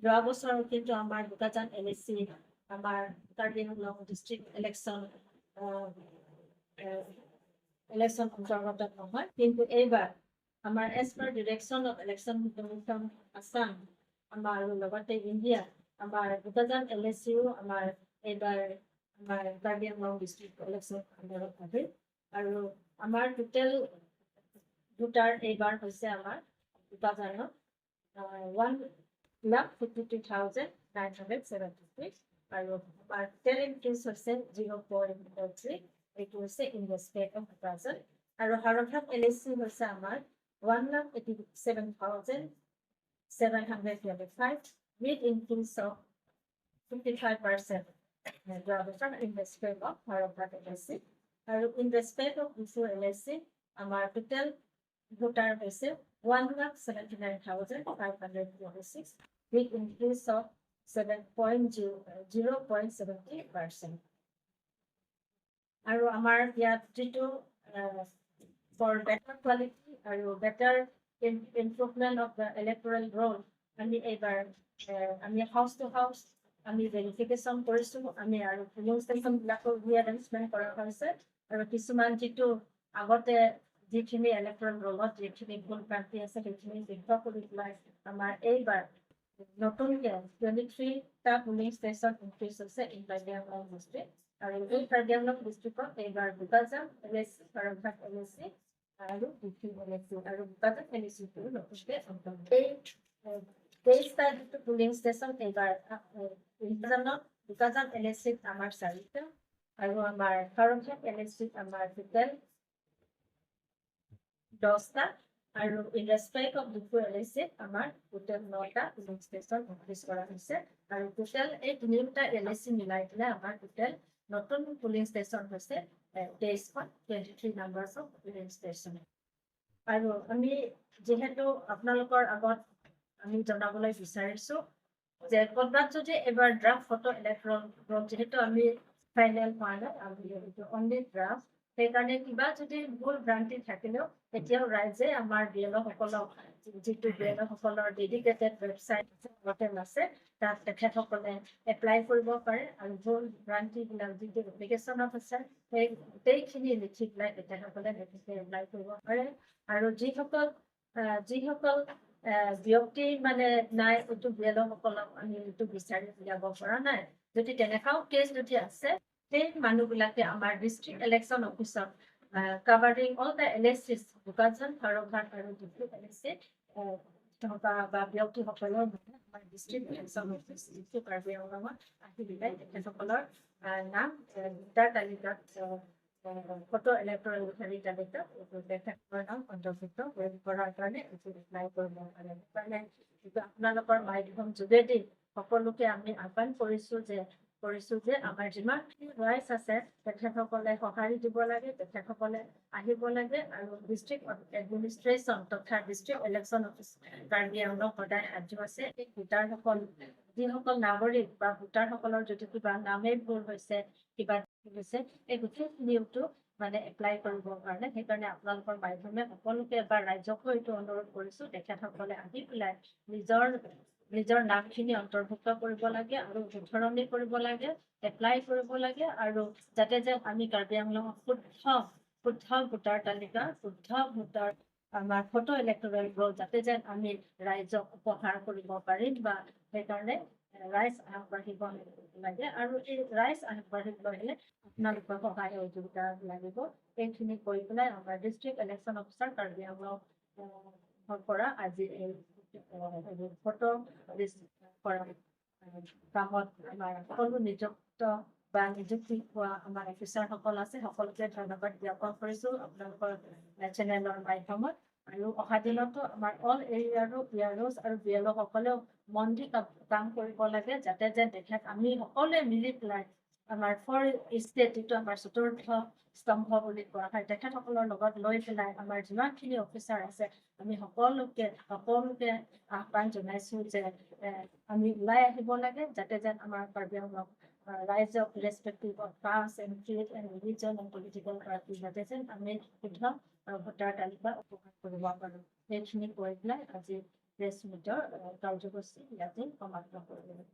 যোৱা বছৰ কিন্তু আমাৰ বোকাজান এলএচি আমাৰ কাৰ্বি আংলং ডিষ্ট্ৰিক্ট ইলেকশ্যন অন্তৰ্গত নহয়, কিন্তু এইবাৰ আমাৰ as per direction of Election Commission Assam আমাৰ আৰু লগতে ইণ্ডিয়া, আমাৰ বোকাজান এলএচিও আমাৰ এইবাৰ আমাৰ কাৰ্বি আংলং ডিষ্ট্ৰিক্ট ইলেকশ্যন আণ্ডাৰত আহিল। আৰু আমাৰ টোটেল ভোটাৰ এইবাৰ হৈছে আমাৰ বোকাজানত 1,52,973 আৰু আমাৰ টোটেল ইনক্ৰিজ হৈছে 0.3। এইটো হৈছে ইন ৰেচপেক্ট অফ বোকাজান। আৰু হাওৰাঘাট এলএচি হৈছে আমাৰ 1,87,725 with increase of 55% যোৱা বছৰ ইন ৰেচপেক্ট অফ হাওৰাঘাট এলএচি। আৰু ইন ৰেচপেক্ট অফ ডিফু এলএচি আমাৰ টোটেল ভোটাৰ হৈছে 1,79,526 with increase of 7.0, 0.70%। আৰু আমাৰ ইয়াত যিটো ফৰ বেটাৰ কোৱালিটি আৰু better improvement of the electoral roll, আমি এইবাৰ আমি হাউচ টু হাউচ আমি ভেৰিফিকেশ্যন কৰিছোঁ আমি আৰু পলিং ষ্টেচনবিলাকো ৰিএৰেঞ্জমেণ্ট কৰা হৈছে। আৰু কিছুমান যিটো আগতে যিখিনি ইলেক্টৰেল ৰোলত যিখিনি ভুল ভ্ৰান্তি আছে, সেইখিনি শুদ্ধ কৰি পেলাই আমাৰ এইবাৰ নতুনকে 23টা পলিং ষ্টেচন ইনক্ৰিজ হৈছে ইন কাৰ্বি আংলং ডিষ্ট্ৰিক্ট। আৰু এই কাৰ্বি আংলং ডিষ্ট্ৰিক্টত এইবাৰ বোকাজান এলএচি, হাওৰাঘাট এলএচি আৰু ডিফু এলএচি আৰু বোকাজান এলএচিটো নতুনকে অন্তৰ্ভুক্ত। এই 23টা যিটো পলিং ষ্টেচন এইবাৰ বোকাজান এলএচিত আমাৰ চাৰিটা আৰু আমাৰ হাওৰাঘাট এলএচিত আমাৰ টোটেল 10টা আৰু ইন ৰেচপেক্ট অফ ডিফু এলএচিত আমাৰ টোটেল নটা পলিং ষ্টেচন ইনক্ৰিজ কৰা হৈছে। আৰু টোটেল এই তিনিওটা এলএচি মিলাই পেলাই আমাৰ টোটেল নতুন পলিং ষ্টেচন হৈছে 23খন, 23 numbers of polling station। আৰু আমি যিহেতু আপোনালোকৰ আগত আমি জনাবলৈ বিচাৰিছো যে ক'ৰবাত যদি এবাৰ ড্ৰাফ্ট ফটো ইলেক্ট্ৰল যিহেতু আমি ফাইনেল হোৱা নাই, আমি এইটো অনলি ড্ৰাফ্ট, সেইকাৰণে কিবা যদি ভুল ভ্ৰান্তি থাকিলেও এতিয়াও ৰাইজে আমাৰ বিএলঅ সকলক, যিটো বিএলঅ সকলৰ ডেডিকেটেড ৱেবছাইট পৰ্টেল আছে, তাত তেখেতসকলে এপ্লাই কৰিব পাৰে আৰু ভুল ভ্ৰান্তিবিলাক যিটো এপ্লিকেশ্যনত আছে, সেই গোটেইখিনি লিখি পেলাই তেখেতসকলে লিখিকে এপ্লাই কৰিব পাৰে। আৰু যিসকল ব্যক্তি মানে নাই, এইটো বিএলঅ সকলক আমি এইটো বিচাৰি উলিয়াব পৰা নাই, যদি তেনেকুৱাও কেছ যদি আছে, সেই মানুহবিলাকে আমাৰ ডিষ্ট্ৰিক্ট ইলেকশ্যন অফিচত কাভাৰিং অল the এলএচিছ, বোকাজান, হাওৰাঘাট আৰু ডিফু এলএচি থকা বা ব্যক্তিসকলৰ মানে আমাৰ ডিষ্ট্ৰিক্ট ইলেকশ্যন অফিচ যিটো কাৰ্বি আংলঙত আহি পেলাই তেখেতসকলৰ নাম ভোটাৰ তালিকাত, ফটো ইলেক্টৰেল হেৰি তালিকাত এইটো তেখেতৰ নাম অন্তৰ্ভুক্ত কৰাৰ কাৰণে এইটো এপ্লাই কৰিব পাৰে। সেইকাৰণে এইটো আপোনালোকৰ মাধ্যম যোগেদি সকলোকে আমি আহ্বান কৰিছো যে আমাৰ যিমানখিনি ৰাইজ আছে, তেখেতসকলে সঁহাৰি দিব লাগে, তেখেতসকলে আহিব লাগে আৰু ডিষ্ট্ৰিক্ট এডমিনিষ্ট্ৰেশ্যন তথা district election office Karbi Anglong সদায় সাজু আছে। এই ভোটাৰসকল, যিসকল নাগৰিক বা ভোটাৰসকলৰ যদি কিবা নামেই ভুল হৈছে, কিবা হৈছে, এই গোটেইখিনিওতো মানে এপ্লাই কৰিবৰ কাৰণে, সেইকাৰণে আপোনালোকৰ মাধ্যমে সকলোকে বা ৰাইজকো এইটো অনুৰোধ কৰিছো, তেখেতসকলে আহি পেলাই নিজৰ নিজৰ নামখিনি অন্তৰ্ভুক্ত কৰিব লাগে আৰু শুধৰণি কৰিব লাগে, এপ্লাই কৰিব লাগে আৰু যাতে যেন আমি কাৰ্বি আংলঙত শুদ্ধ শুদ্ধ ভোটাৰ তালিকা, শুদ্ধ ভোটাৰ আমাৰ ফটো ইলেক্টৰেল ৰোল যাতে যেন আমি ৰাইজক উপহাৰ কৰিব পাৰিম বা সেইকাৰণে ৰাইজ আগবাঢ়িব লাগে। আৰু এই ৰাইজ আগবাঢ়িব হ'লে আপোনালোকৰ সহায় সহযোগিতা লাগিব। এইখিনি কৈ পেলাই আমাৰ district election officer Karbi Anglong পৰা আজি এই ফটো কৰা কামত আমাৰ সকলো নিযুক্ত বা নিযুক্তি পোৱা আমাৰ অফিচাৰসকল আছে, সকলোকে ধন্যবাদ জ্ঞাপন কৰিছো আপোনালোকৰ চেনেলৰ মাধ্যমত। আৰু অহা দিনতো আমাৰ অল এৰিয়াৰো বিআৰঅ'ছ আৰু বিএলঅ সকলেও মন দি কাম কৰিব লাগে, যাতে যেন তেখেত আমি সকলোৱে মিলি পেলাই আমাৰ ফ'ৰ্থ ইষ্টেট, যিটো আমাৰ চতুৰ্থ স্তম্ভ বুলি কোৱা হয়, তেখেতসকলৰ লগত লৈ পেলাই আমাৰ যিমানখিনি অফিচাৰ আছে, আমি সকলোকে সকলোকে আহ্বান জনাইছো যে আমি ওলাই আহিব লাগে, যাতে যেন আমাৰ কাৰ্বি আংলং ৰাইজক irrespective of caste and creed and religion and political party যাতে যেন আমি শুদ্ধ ভোটাৰ তালিকা উপহাৰ কৰিব পাৰোঁ। সেইখিনি কৈ পেলাই আজি প্ৰেছ মিটৰ কাৰ্যসূচী ইয়াতে সমাপ্ত কৰিলোঁ।